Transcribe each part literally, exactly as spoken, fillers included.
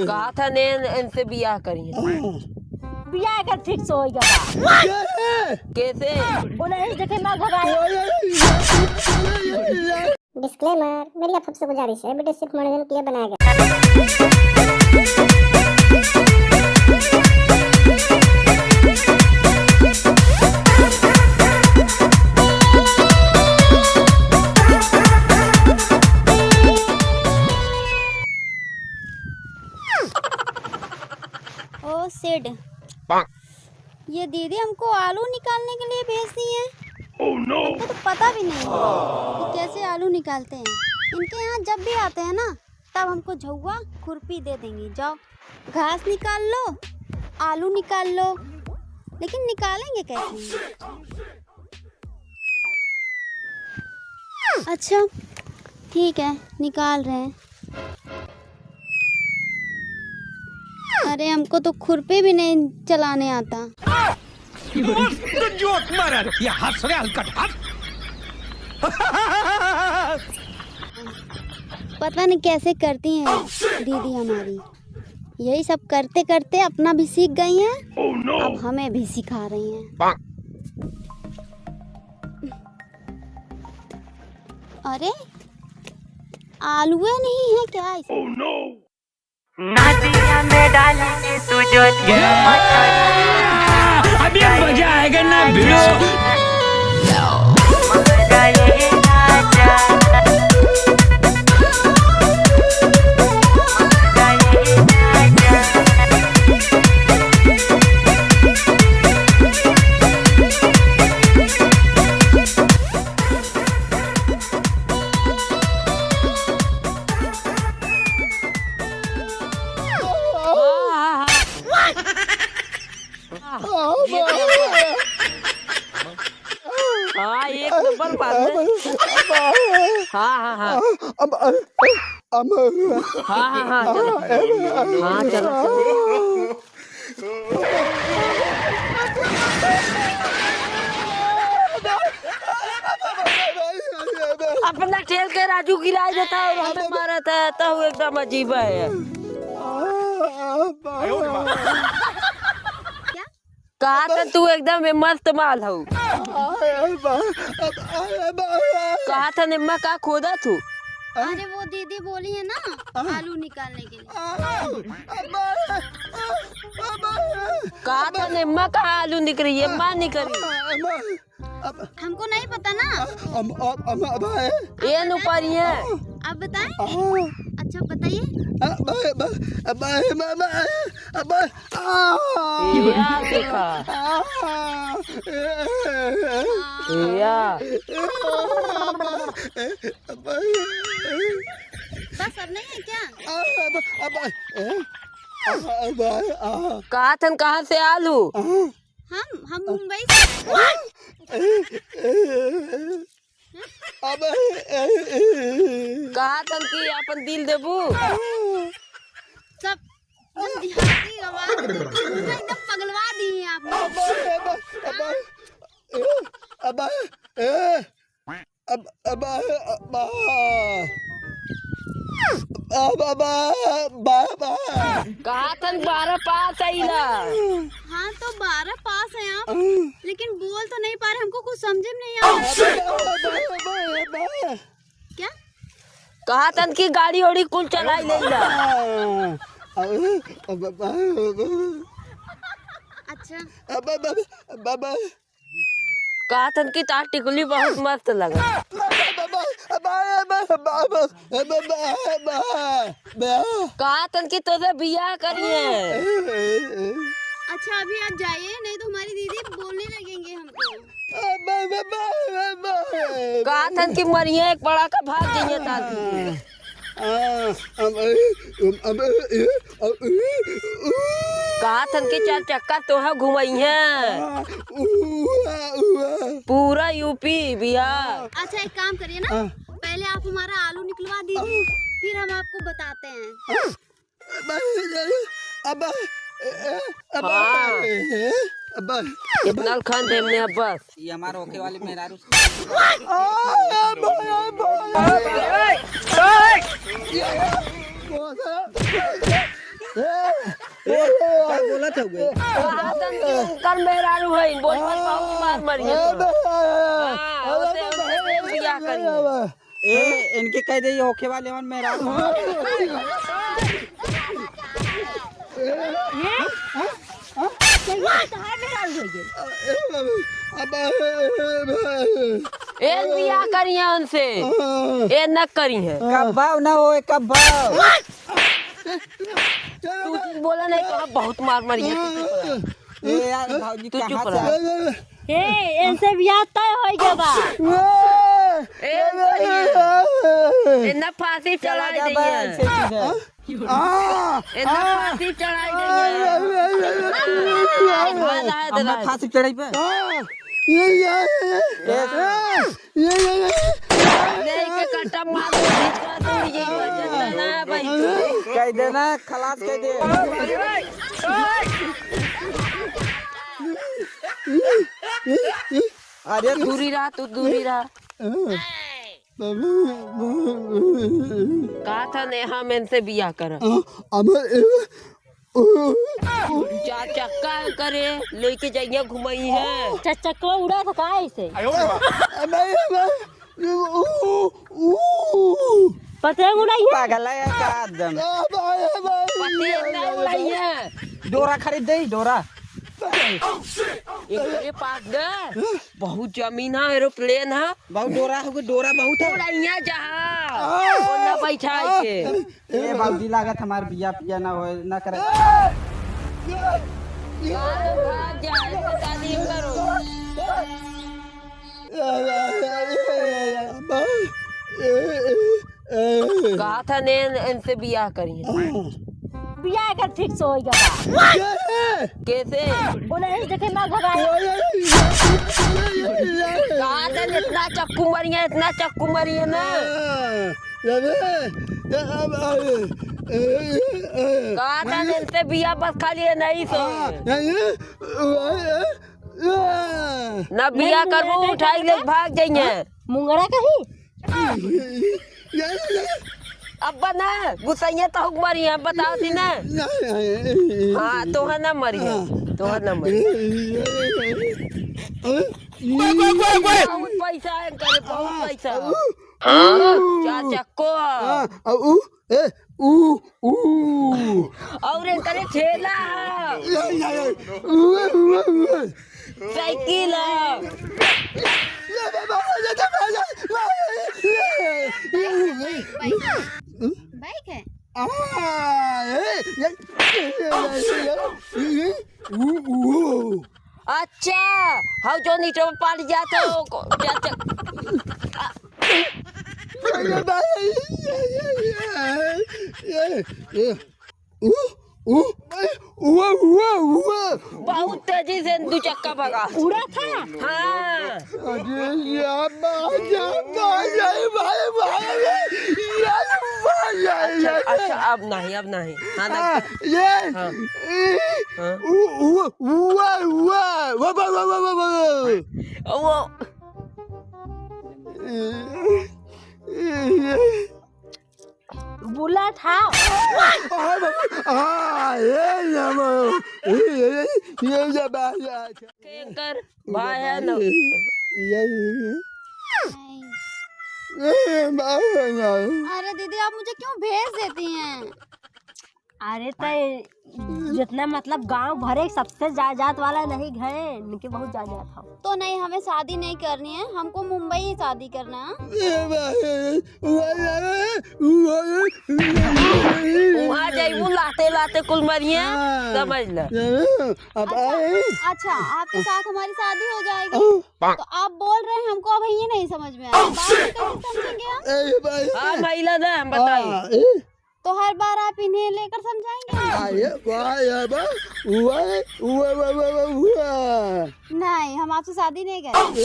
कहा था ने इनसे बियाह करिए। बियाह कर fix होइ गवा। कैसे? उन्हें देखे माँ घबराए। Disclaimer, मेरी आप सबसे गुजारिश है, video सिर्फ मनोरंजन के लिए बनाया गया। ओ सिड, ये दीदी हमको आलू निकालने के लिए भेज दी है। Oh no! हमको तो पता भी नहीं है कि कैसे आलू निकालते हैं। इनके यहाँ जब भी आते हैं ना, तब हमको झउआ खुरपी दे देंगी। जाओ, घास निकाल लो, आलू निकाल लो, लेकिन निकालेंगे कैसे? अच्छा, ठीक है, निकाल रहे हैं। अरे, हमको तो खुरपी भी नहीं चलाने आता। मस्त जोक मारा रे, ये हंस रहे हलकट हंस। पता नहीं कैसे करती हैं दीदी हमारी, यही सब करते करते अपना भी सीख गई हैं। Oh no! अब हमें भी सिखा रही हैं। अरे, आलूए नहीं है क्या इसमें? Oh no! नदिया में डाली के तू जो अभी मजा आएगा ना भिड़ो। हाँ, हाँ, हाँ। हाँ, एक नंबर। हाँ, एक नंबर बात है। हाँ, हाँ, हाँ। हाँ, हाँ, हाँ, चलो। हाँ, चलो, चलो। अपना ठेल के राजू गिराई देता है और हमें मारा था, तब एकदम अजीब है। क्या? कहा था तू एकदम मस्त माल हो। कहा था निम्मा का खोदा तू? अरे वो दीदी बोली है ना, आलू निकालने के लिए। कहा था निम्मा का आलू निकल रही है, माँ निकल रही है। हमको नहीं पता ना। हम, हम, हम, अब आए। ये नु पर ये। आप बताएंगे? हाँ। अच्छा, बताइए। अब आए, अब, अब आए, अब आए, अब आए। आ! या देखा? आ! या। अब आए। बस, अब नहीं है क्या? आ, अब, अब आए। अब आए, आ। कहा थन, कहाँ से आलू? आ। हम, हम मुंबई से। अबे, कहा तन कि आपन दिल देबू? सब एकदम देहाती आवाज, एकदम पगलवा दिए आप। अबे, अबे, अबे, अबे, ए, अब, अब, अब, अब, अब, अब, अब, अब। कहा तन बारह पास आइला। हाँ, तो बारह पास हैं आप, लेकिन बोल तो नहीं पा रहे, हमको कुछ समझ में नहीं आ रहा। अब, अब, अब, अब, अब। क्या? कहा तन की गाड़ी ओड़ी कुल चलाई लेला। अब, अब, अब, अब। अच्छा। अब, अब, अब, अब, अब। कहा थन कि तार टिकुली बहुत मस्त लगा। कहा थन कि तोसे बियाह करिए। अच्छा, अभी आप जाइए, नहीं तो हमारी दीदी बोलने लगेंगे हमको। कहा थन कि मरिए एक पड़ा का भाग जाइए तार। आ, अब, अब, अब, अब, अब, अब, कहा थन कि चार चक्का तोहे घुमइहे। आ, उ, आ, उ, आ। पूरा यूपी, बिहार। अच्छा, एक काम करिए ना, हाँ। पहले आप हमारा आलू निकलवा दीजिए, हाँ। फिर हम आपको बताते हैं। हाँ। अब, अब, ए, ए, अब, हाँ। ए, अब, इतना खान दे हमने अब बस। ये हमार होके वाली मेहरारू से। आ, अब, अब, अब, ए, का बोलत हउवे? कहा तन कि उनकर मेहरारू है, बोल पर बहुत मार मरी है तो। हाँ, ओसे, ओसे बियाह करी है। ए, इनके कह दे, ये होखे वाले हमार मेहरारू। ये? हाँ? हाँ? तोहार मेहरारू हो गई। ए, बियाह करी है उनसे। हाँ। ए, न करी है। कब्बा न होए, कब्बा। तू चुप बोला नहीं तो हम बहुत मार मारी है, तू चुप रह। ए यार, भौजी, तू चुप रह। ए, इनसे बियाह तय हो गया बा। ए, ए, ना फांसी चढ़ाई दे। इनसे फांसी चढ़ाई दे। अम्मा फांसी चढ़ाई पे। ये, ये, ये, ये। ये, ये, ये। लेके कट्टा मार दे, भिजवा दे, ये वजन ना भाई। कह देना, खलास कह दे। अरे दूरी रहा, तू दूरी रहा। कहा था ने हम इनसे बियाह कर। अब चार चक्का करे लेके जाइए घुमाई है। चार चक्का उड़ा था का ऐसे? अबे, अबे, ऊ, ऊ। पतंग उड़ाई है? पागल है का एकदम? पतंग ना उड़ाई है। डोरा खरीद दे, डोरा। एकरे पास दे, बहुत जमीन है, एरोप्लेन है। बहुत डोरा हो गई, डोरा बहुत है। उड़ैया जहाज, ओन्ना बैठाई के। ए बाबूजी, लागत हमार बिया पिया ना होए, ना करे। भाग जा, ऐसे शादी करो। कहा था ने इनसे बियाह करी। बियाह कर ठीक से होई गया। कैसे? वो नहीं देखे ना भगाए। कहा था इतना चक्कू मरी है, इतना चक्कू मरी है ना। कहा था इनसे बिया बस खाली है नहीं सो। ना बिया करबो, उठाई ले भाग जाइए। मुंगरा कहीं। अब ना गुसैया तो हुक मारी है, बताओ थी ना। हाँ, तोहर ना मरी है, तोहर ना मरी। बहुत पैसा है करे, बहुत पैसा। चार चक्को। हाँ, ऊ, ए, ऊ, ऊ। और एकरे ठेला है। या, या, या। उए, उए, उए। साइकिल है। या, या, या, या, या, या, या। बाइक है। आ, ए, या, या, या, या, या। ऊ, ऊ। अच्छा, हऊ जो नीचे में पड़ जात हो, को-, जा, जा। अरे भाई, ये, ये, ये, ये, ये, उ, उ, उआ, उआ, उआ। बहुत तेजी से दू चक्का भगा। उड़ा था? हाँ। अरे या बाजा, बाजा, भाई, भाई, या बाजा, अच्छा, या। अच्छा, अब नहीं, अब नहीं। हाँ, हाँ, लग- ये, हाँ। ई, हाँ। उ, उ, उआ, उआ, वा, वा, वा। वो बुलेट हाँ। आ, ये ना, ये, ये, ये, ये, ये, ये, एंकर भाई है ना। ये, ये, ये, ये, ये, अरे दीदी, आप मुझे क्यों भेज देती हैं? अरे, तय जितना, मतलब, गांव भरे सबसे जायदाद वाला नहीं घरे, इनके बहुत जायदाद हो। तो नहीं, हमें शादी नहीं करनी है, हमको मुंबई ही शादी करना है। ए भाई, वहाँ जाइबू, लाते लाते कुल मरिए, हाँ। समझ ल। अब अच्छा, आए। अच्छा, आपके साथ हमारी शादी हो जाएगी, हाँ। तो आप बोल रहे हैं, हमको अब ये नहीं समझ में आ रहा, बाद में कैसे समझेंगे हम? ए भाई, हाँ, महिला ना, हम बताइए। हाँ, ए। तो हर बार आप इन्हें लेकर समझाएंगे? अरे वाह, या बा, वाह, वाह। नहीं, हम आपसे शादी नहीं करेंगे।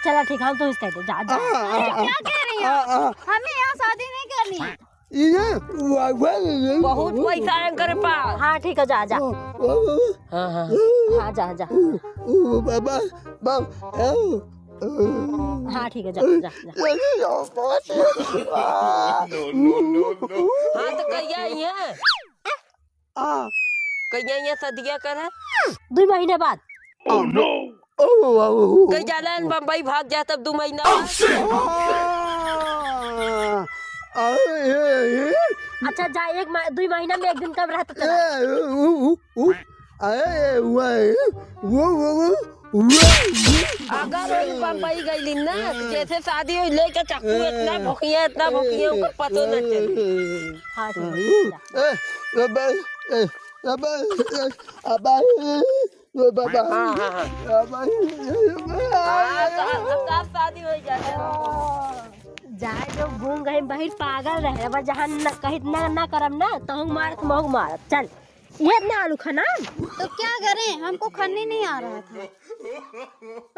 चला ठीक, हम तो इसका दे, जा, जा। आ, आ, अच्छा, आ, क्या कह रही हैं? आ, आ। हमें यहाँ शादी नहीं करनी है। ये, वाह, वाह, वाह, बहुत वाह, पैसा है इनके पास। हाँ, ठीक है, जा, जा। वाह, वाह, वाह। हाँ, हाँ। हाँ, जा, जा। ओ, ओ, बाबा, बाबा, ओ। हाँ, ठीक है, जा, जा, जा। No, no, no, no। हाँ, तो कहिया आई है? आ। कहिया आई है सदिया करे? दुइ महीने बाद। Oh, no। ओ, ओ, ओ, ओ। कहीं जाला न बम्बई भाग जा तब दुइ महीना बाद। आ, आ, ए, ए। अच्छा, जा, एक मा-, दुइ महीना में एक दिन कम रहता तेरा। ए, उ, उ, उ। अरे, वो, वो, वो, वो, वो। अगर हम बम्बई गइली ना, तो जैसे शादी हुई, लेके चाकू इतना भोंकिया, इतना भोंकिया, ओकर पतो न चली। हाँ, ठीक है, जा। ए, ए, भाई, ए, ए, भाई, ए, आ, भाई, ए, बाबा। हाँ, हाँ, हाँ। आ, भाई, ए, ए, हाँ, तो अब, अब शादी हो जाए। जाए जो घूम गए, बहिर पागल रहे, अब जहाँ न कहित ना, ना करब ना, तहूँ मारत, महूँ मारत। चल। ये इतना आलू खाना? तो क्या करें, हमको खन्नी नहीं आ रहा था।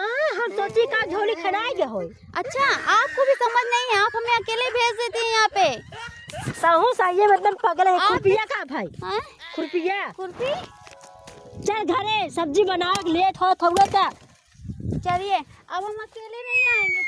हाँ, हम सोची का झोली खनाए गए होई। अच्छा, आपको भी समझ नहीं है, आप हमें अकेले भेज देती हैं यहाँ पे। सहू सही है, मतलब पगल है। आप खुरपिया का भाई? हाँ? खुरपिया। खुरपी? चल घरे, सब्जी बनावे के लेट होत हउवे त। चलिए, अब हम अकेले नहीं आएंगे,